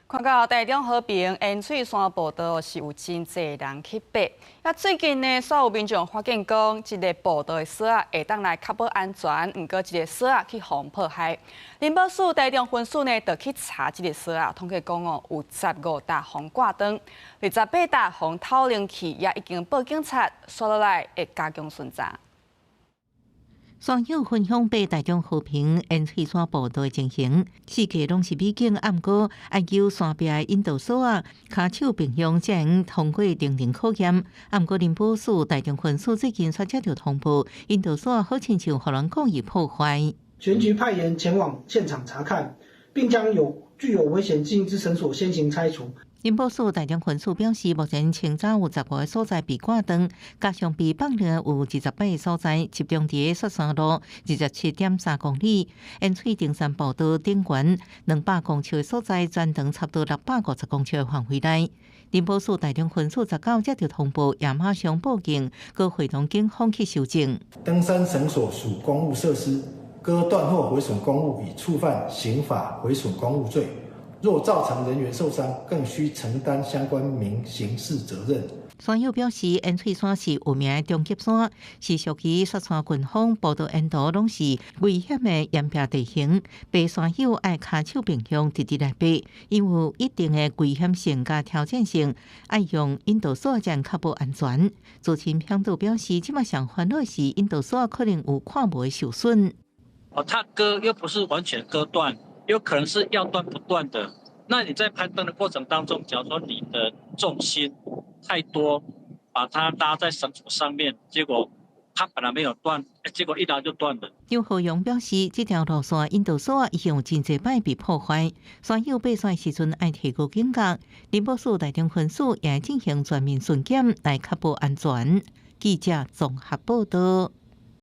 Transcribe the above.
看到台中和平煙翠山步道是有真濟人去爬。啊，最近呢，煞有民眾發現講，這个步道的索仔會當來確保安全，毋過這个索仔去予人破壞。林保署台中分署呢，就去查這个索仔，統計講哦，有15搭予人割斷，28搭予人偷拎去，也已經報警察，煞落來會加強巡查。山友分享爬台中和平煙翠山步道的情形，四界攏是美景，毋過愛由山壁的引導索仔，跤手並用才會通過重重考驗。毋過林保署台中分署最近煞接著通報，引導索仔好親像予人故意破壞。全局派員前往現場查看，並將有具有危險性之繩索先行拆除。林保署台中分署表示，目前清查有15个所在被割斷，加上被放尿有28个所在，集中佇雪山路27.3公里，煙翠登山步道頂懸200公尺的所在，全長差不多650公尺的範圍內。林保署台中分署19接著通報，也馬上報警，閣會同警方去搜證。登山繩索屬公務設施，割斷或毀損公物，已觸犯刑法毀損公物罪。若造成人員受傷，更需承擔相關民刑事責任。山友表示，煙翠山是有名的中級山，是屬於雪山群峰，步道沿途攏是危險的岩壁地形，爬山友愛跤手並用，直直來爬，因為有一定的危險性佮挑戰性，愛用引導索才確保安全。資深嚮導表示，這馬上煩惱是引導索可能有看無的受損。哦，它割又不是完全割斷。有可能是要斷不斷的，那你在攀登的過程當中，假如說你的重心太多，把它拉在繩索上面，結果它本來沒有斷，結果一拉就斷了。劉浩陽表示，這條路線引導索已經有真濟擺被破壞，山友爬山時陣愛提高警覺。林保署台中分署也進行全面巡檢來確保安全。記者綜合報道。